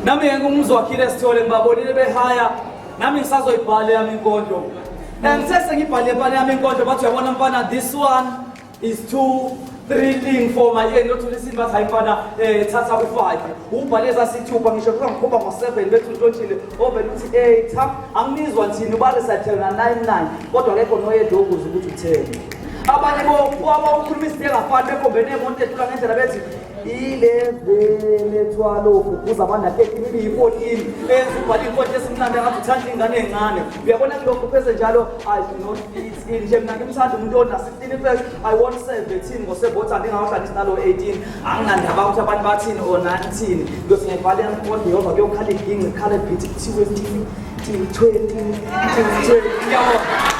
Nami ngeke umzwakhile Sithole, ngibabonile behaya, nami ngisazoyibhala yami inkondlo. Ngithe sengibhale bhale yami inkondlo, bathi, "Uyabona mfana, this one is too thrilling for my ear." Nothula isini, bathi, "Hayi mfana, thatha u-5, ubhale ezasithupha." Ngisho kuthiwa ngikhomba ngo-7, bethi untshontshile, ovele uthi 8. Ha, anginizwa nthini, ubarisathe na 9 9, kodwa akekho noyedwa okuze ukuthi utheni. Abanye ukhuluma izinto engafani, bekhombe nemonto edlula ngendlela, bethi 11 12, kuza abana-13, ibe yi-14. Enza ubhale inkondlo esimnandi, angathi uthanda ingane ey'ncane. Uyabona kulokhu pheze njalo, I do not fit in nje. Mina ngimthanda umuntu ona-16, in fact I want 17 ngosebothanda, ingawuhlanganisi nalo 18. Anginandaba ukuthi abantu bathini or nanithini. Ngiyothi ngiyibhale inkondlo yodwa, kuyokhala iginci, khala ibhithi, kuthiwe 20 20. Ngiyabona.